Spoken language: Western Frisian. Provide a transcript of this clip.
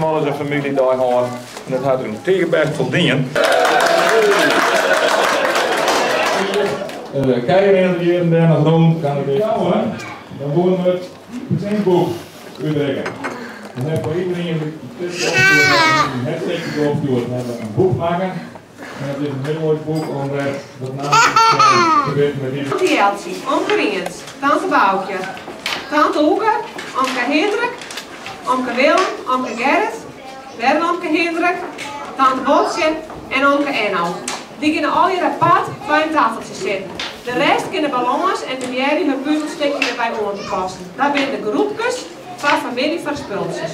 Al ris in famyljedei hân en dat hat him tige bêst foldien. Kij rinne hjir en dêr noch rûn, kan it jouwe, dan woenen we it presintboek útrikke. We hawwe foar iderien dy't in tipke opstjoerd hat, in hertstikje opstjoerd, hawwe we in boek makke. En dat is in hiel moai boek om wer wat nammen te witten met Tante Jeltsje, omke Rients, tante Boukje, tante Oeke, omke Hindrik, omke Willem, omke Gerrit, wer in omke Hindrik, tante Botsje en omke Enno. Dy geane allegear apart by in taffeltsje sitten. De rest kin de balâns en probearje hun puzelstikje derby oan te passen. Dat binne de groepkes foar famylje foar de spultsjes.